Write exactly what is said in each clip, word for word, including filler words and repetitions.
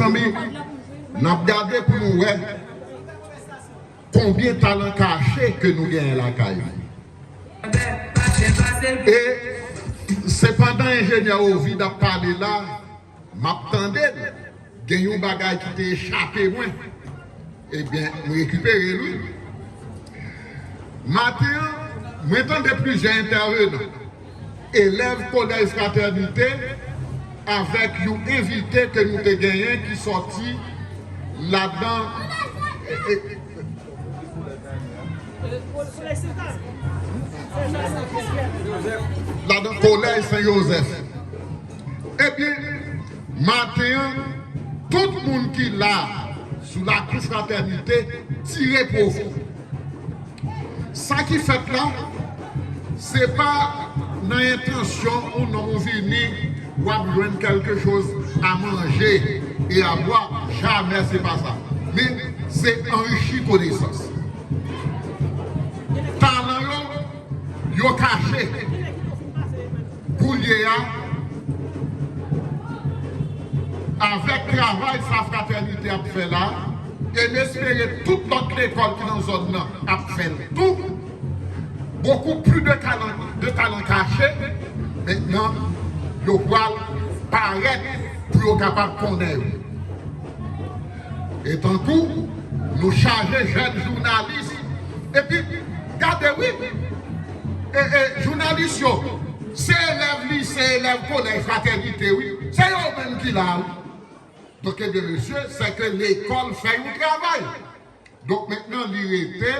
Mezanmi, n ap gade pou nou wè konbyen talan kache ke nou genyen lakay nou. E se pandan enjenyè Ovid ap pale la, m ap tande l. Gen yon bagay ki te echape mwen. Ebyen, m rekipere l, wi. Maten an, mwen tande plizyè entèvenan, elèv Kolèj Fratènite, avèk yon envite ke nou te genyen ki sòti ladan, e, e, ladan Kolèj Sen Jozèf. Ebyen, maten an, tout moun ki la sou lakou Fratènite tire pwofi. Sa ki fèt la, se pa nan entansyon ou non ou vini, w ap jwenn kèlke choz a manje e a bwa. Jamè, se pa sa. Men se anrichi konesans. Talan yo, yo kache. Kounye a, avèk travay sa Fratènite ap fè la, e m espere tout lòt lekòl ki nan zòn nan ap fè l tou, beaucoup plus de talent, de talent caché, mentnan, yo pral parèt pou yo kapab konnen yo. E tankou nou chaje jèn jounalis, epi gade wi, e, e, jounalis yo, se elèv lise, elèv kolèj Fratènite wi, se yo menm ki la wi. Donk, ebyen, mesye, se ke lekòl fè yon travay. Donk, mentnan, li rete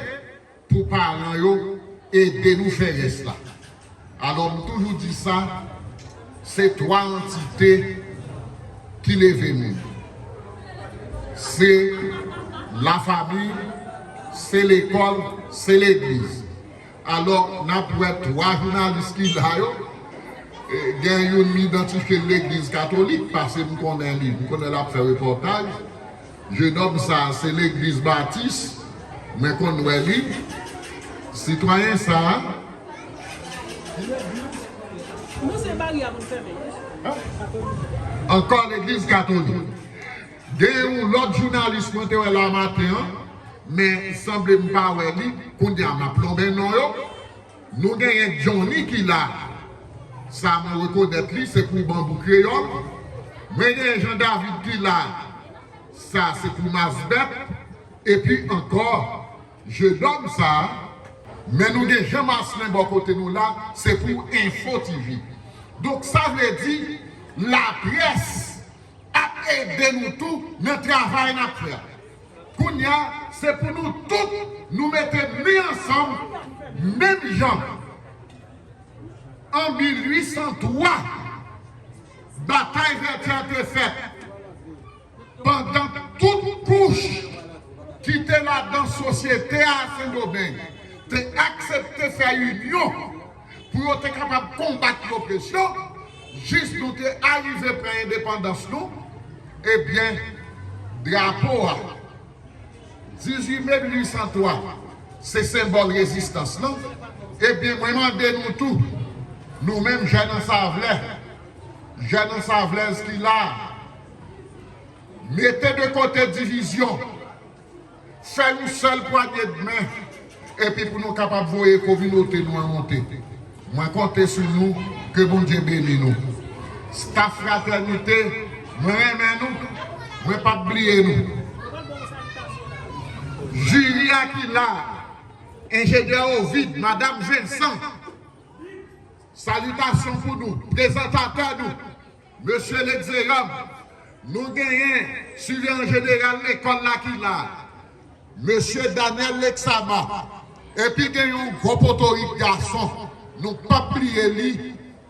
pou paran yo ede nou fè rès la. Alò, m toujou di sa, se twa antite ki leve moun. Se lafami, se lekòl, se legliz. Alò, n ap wè twa jounalis ki la yo. E, gen youn m idantifye l legliz katolik, paske m konnen li, m konnen l ap fè repòtaj. Jenòm sa a, se legliz batis, mwen konn wè li. Sitwayen sa a, ankò legliz katolik. Gen yon lòt jounalis mwen te wè la maten an, men sanble m pa wè li. Kounye a m ap lonmen non yo. Nou genyen Johnny ki la. Sa mwen rekonèt li, se pou Banbou Kreyòl. Mwen genyen Jean David ki la. Sa se pou Masbèt. Epi ankò, jenòm sa a. Men nou gen Jean Marcelin bò kote nou la, se pou Info T V. Donk, sa vle di, laprès ap ede nou tou nan travay n ap fè a. Kounye a, se pou nou tout, nou mete men ansanm, menm jan an mil uit san twa, batay Vètyè te fèt, pandan tout kouch ki te ladan sosyete a Sendomeng te aksepte fè inyon pou yo te kapab konbat lopresyon, jis nou te arive pran endepandans nou, ebyen, drapo a, dizuit me mil uit san twa, se senbòl rezistans lan. Ebyen, mwen mande nou tou, nou menm jèn Ansavelè, jèn Ansavelèz ki la, mete de kote divizyon, fè yon sèl pwanye d men, epi pou nou kapab voye kominote nou an monte. Mwen konte sou nou, ke Bondye beni nou. Staf Fratènite, mwen renmen nou, mwen p ap bliye nou. Jiri a ki la, enjenyè Ovid, madanm Vincent, salitasyon pou nou, prezantatè nou, mesye Lexeum, nou genyen siveyan jeneral lekòl la ki la, mesye Daniel Lexama, epi gen yon gwo potorik gason, nou p ap bliye li,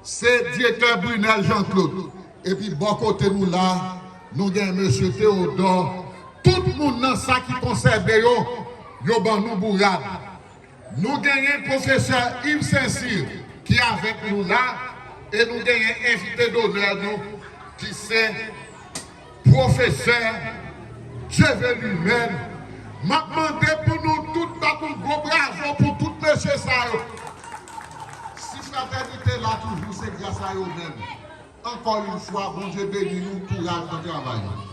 se direktè Brunel Jean Claude. Epi bò kote nou la, nou gen mesye Théodore, tout moun nan sa ki konsène yo, yo ban nou bourad. Nou genyen pwofesè Yves Saint-Cyr ki avèk nou la, e nou genyen envite donè nou ki se pwofesè Dieuvelu menm. M ap mande pou nou tout bat yon gwo bravo pou tout mesye sa yo. Si Fratènite la toujou, se gras a yo menm. Ankò yon fwa, Bondye beni nou, kouraj nan travay nou.